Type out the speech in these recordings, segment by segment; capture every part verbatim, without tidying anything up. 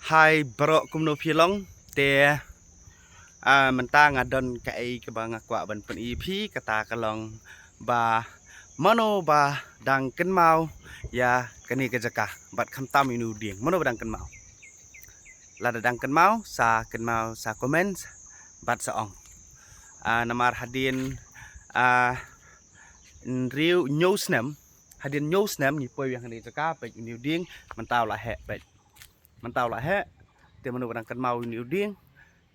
Hai baroh, kumno phi long? Te mynta nga don kaei kaba nga kwah ban pyni phi, kata ka long ba mano ba dang kynmaw ïa kane ka jaka bad khamtam ïa une u dieng, mano ba dang kynmaw. Lada dang kynmaw sa kynmaw sa comment bad sa ong. Namar hadien hynriew hynñiew snem, hadien hynñiew snem ngi poi biang ha kane ka jaka, peit une u dieng mynta u la heh, peit. Mynta u la heh. Te mano ba dang kynmaw une u dieng,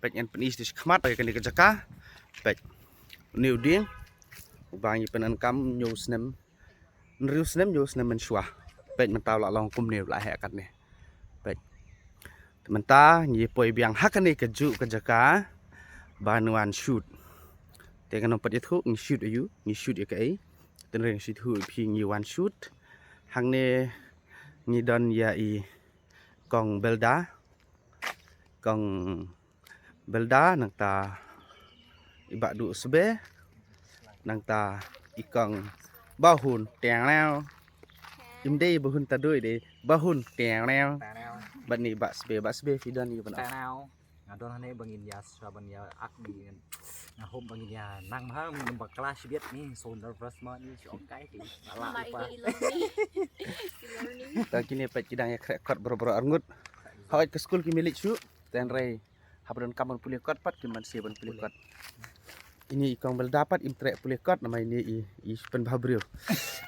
peit, ngan pyni sha khmat ïa kane ka jaka. Peit, une u dieng uba ngi pyndonkam hynñiew snem, hynriew snem, hynñiew snem mynshuwa. Peit, mynta u la long kumne, u la heh katne. Peit. Te mynta ngi poi biang ha kane kajuh ka jaka ban wan shoot. Te ngan ym pat ïathuh ngi shoot ïa u, ngi shoot ïa kaei. Te hynrei ngi shoot ïa phi, ngi wan shoot. Hangne ngi don ïa i Kong Belda, Kong Belda, nangta i Bah Duh Sbe, nangta i Kong Bahun Teng Neu. Im dei Bahun Tadui, dei Bahun Teng Neu. Bad ni Bah Sbe, Bah Sbe, phi don ïa ban ong? Nga don hangne ba ngin ïa sa ban ïa ak ni, nga hom ba ngin ïa nang bha, ngin ba klas biet ni, so nervous ma ni, shong kai ki. Ala ipa. Ta kine peit ki dang ïa khreh kot baroh baroh arngut. Hawai ka skul ki mih leit shuh. Te hynrei haba donkam ban pule kot pat kim banse ban pule kot. Ine i Kong Belda pat im treh pule kot, namar ine i, i pynbha briew.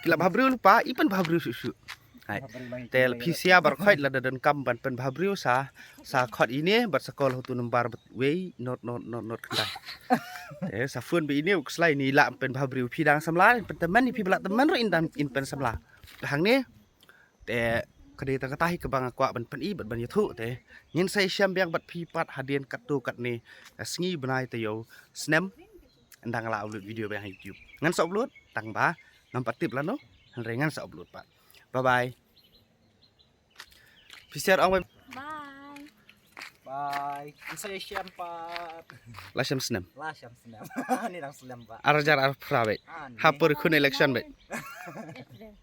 Ki la bha briew lypa, i pynbha briew shuh shuh. Hai. Te phi sia baroh khoit, lada donkam ban pynbha briew sa, sa khot ine bad sa call ha utu number bad wei not not not not khyndai. Te sa phone bad ine u kslai, ine i lah pynbha briew, phi dang samla pyntymmen, phi ba lah tymmen ruh in dang in pynsamla. Hangne te ka dei tang kata hi kaba nga kwah ban pyni bad ban ïathuh. Te ngin sa ïashem biang bad phi pat hadien katto katne ka sngi bnai taïew snem. Ynda nga la upload video biang ha YouTube ngan sa upload, tang ba ngam pat tip lano, hynrei ngan sa upload pat. Bye bye. Phi sia ong bye. Bye. Bye. Ngin sa ïashem pat. La shem snem. La shem snem. Ni dang snem ba. Ar hajar arphew phra beit. Ah, ni. Ha por khun election beit. April.